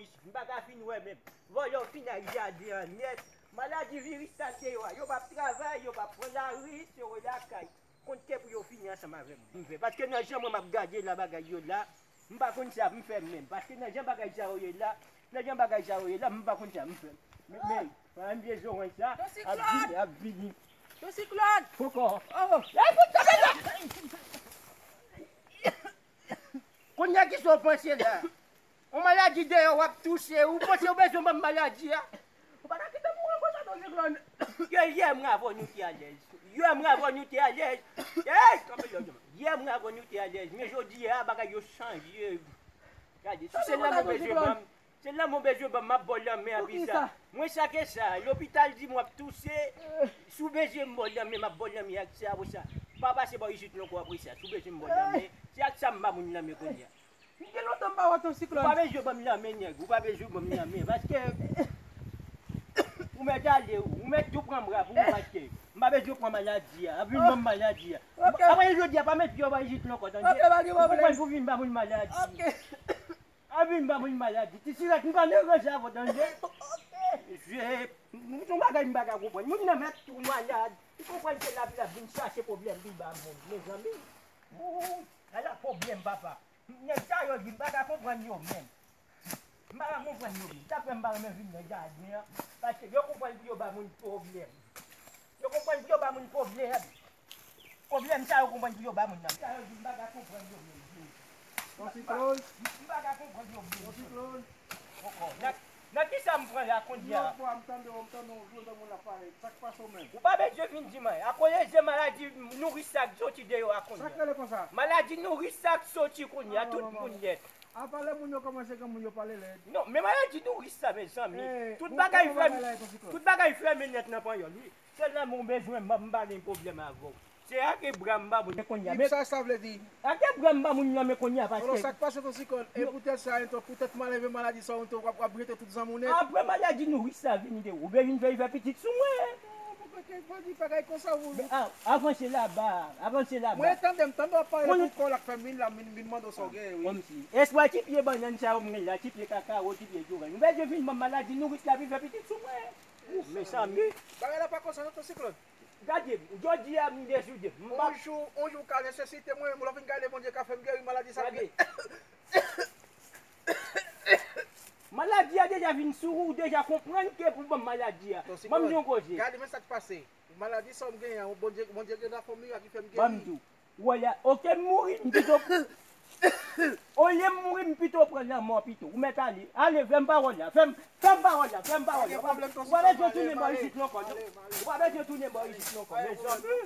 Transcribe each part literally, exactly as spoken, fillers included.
M pa ka fin wè menm. Vòlè w fin ak jaden an nèt. Maladi viris sa se yo a. Yo p ap travay, yo p ap pran lari, se yo lakay. Konn ke pou yo fini ansanm avè m. M fè. Paske nan jan mwen m ap gade la bagay yo la, m pa konn sa pou m fè menm. Paske nan jan bagay sa yo ye la, nan jan bagay sa yo ye la, m pa konn sa pou m fè. Men, men, mwen vye zoranj sa, ap vini, ap vini. Ton siklòn! Poko. Oh! Ay, fout sa la! Kounye a ki sa w panse la? Yon maladi dèyè w ap touse, ou panse w bezwen ban m maladi a? Ou pa ta kite m mouri konsa, Don Siklòn. Yè, yè mwen avè w nou te alèz. Yè mwen avè w nou te alèz. Ey, kanpe lòt jan. Yè mwen avè w nou te alèz. Men jodi a, bagay yo chanje. Gade, si se lanmou w bezwen ban m, se lanmou w bezwen ban m, m ap ba w lanmen apre sa. Mwen sa ke sa, lopital di m w ap touse. Si w bezwen m ba w lanmen, m ap ba w lanmen ak sa, apre sa. Pa pase bò isit non ankò apre sa. Si w bezwen m ba w lanmen, se ak sa m ba moun lanmen kounye a. M gen lontan m pa wè Ton Siklòn. Ou pa bezwen ban m lanmen, nèg. Ou pa bezwen ban m lanmen. Paske ou mèt ale, ou mèt tou pran bra pou ou, paske m pa bezwen pran maladi a. Ap vin ban m maladi a. Apre jodi a, pa met pye w ba isit non ankò, tande. Ou konprann pou vin ba moun maladi. Ap vin ba moun maladi. Ti sirèt, m pa nan ranje avè w, tande. Je, m, m, yon bagay m pa ka konprann. Moun nan mèt tou malad. Ou konprann se lapli ap vin chache pwoblèm pou l ba moun. Mezanmi. Ala pwoblèm, papa. Nèg sa yo di, m pa ka konprann yo menm. M pa ka konprann yo menm. Sa fè m pa renmen vin nan jaden an, paske yo konprann pou yo ba moun pwoblèm. Yo konprann pou yo ba moun pwoblèm. Pwoblèm sa yo konprann pou yo ba moun nan. Sa yo di, m pa ka konprann yo menm. Ton Siklòn. M pa ka konprann yo menm. Ton Siklòn. Poko. Nan, nan ki sa m pran la kounye a? Yon fwa m tande w, m tande w jwe nan moun la pale. Sa k pase w menm? Ou pa bezwen vin di mwen. Akoz de maladi nouris sa k soti deyò a kounye a. Sa k rele konsa? Maladi nouris sa k soti kounye a, tout moun nèt. Apa lè moun yo kòmanse granmoun yo pale lèd. Non, men maladi nouris sa, mezanmi. Tout bagay fèmen, tout bagay fèmen nèt nan panyòl, wi. Sèlman mwen bezwen, m, m pa gen pwoblèm avè w. Se ak bra m ba moun kounye a. Men sa, sa vle di? Ak bra m ba moun nan men kounye a, paske. Alò, sa k pase Ton Siklòn? E poutèt sa, ento, poutèt maleve maladi sa, ento, w ap, w ap rete tout zanmi w nèt? Apre maladi nouris sa vini de, ou vle vin fè, fè pitit sou mwen. Bagay konsa, ou. Avanse laba, avanse laba. Mwen tande, m tande w ap pale pou kò l ak fè min la, min, min mande w sa w genyen, wi. Kòmsi. Espwa ti pye bannann sa yo m gen la, ti pye kakawo, ti pye zoranj. Ou bezwen vin ban m maladi nouris la, vin fè pitit sou mwen. Mezanmi. Bagay la pa konsa, non, Ton Siklòn. Gade, jodi a m deside. M pa. On jou, on jou ka nesesite mwen, lè w vin gade Bondye ka fè m geri maladi sa. Gade. Maladi a deja vin sou ou, ou deja konprann ke pou ban m maladi a. Ban m di yon koze. Gade, men sa k pase. Maladi sa w m genyen an, Bondye, Bondye gen nan fòm li a ki fè m geri. Ban m di w. Ou wè la, oke m mouri, m pito. Olye m mouri, m pito pran lanmò pito. Ou mèt ale. Ale, fè m pawòl la. Fè m, fè m pawòl la. Fè m pawòl la. Ou pa bezwen tounen bò isit non ankò, non. Ou pa bezwen tounen bò isit non ankò. Mezanmi.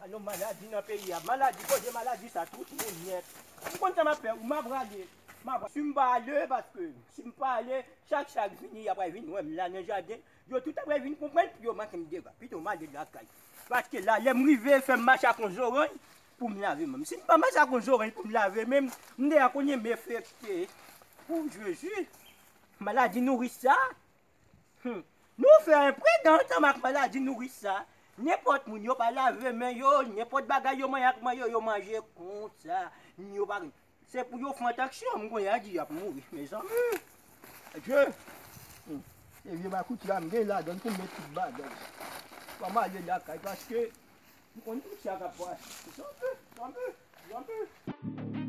Ano maladi nan peyi a. Maladi, koze maladi sa, tout moun nèt. M konn sa m ap fè, m ap rale. M ap, si m pa ale, paske si m pa ale, chak sa k vini, y ap vin wè m la nan jaden. Yo tout apre vin konprann pou yo manke m dega. Pito m ale lakay. Paske la, lè m rive, fè m mache ak yon zoranj pou m lave men m. Si m pa mache ak yon zoranj pou m lave men m, m deja konnen m enfekte. O Jezi! Maladi nouris sa? Hum. Nou fè enpredan ansanm ak maladi nouris sa. Nenpòt moun yo pa lave men yo, nenpòt bagay yo manyen ak men yo, yo manje konsa. Yo pa Se pou yo fè yon aksyon, m konnen Adi ap mouri, mezanmi. Adye. Hmm. Se vye makout la m gen ladan l pou m met tout bagay. Fò m ale lakay paske m konn tout sa k ap pase. Zanmi, zanmi, zanmi.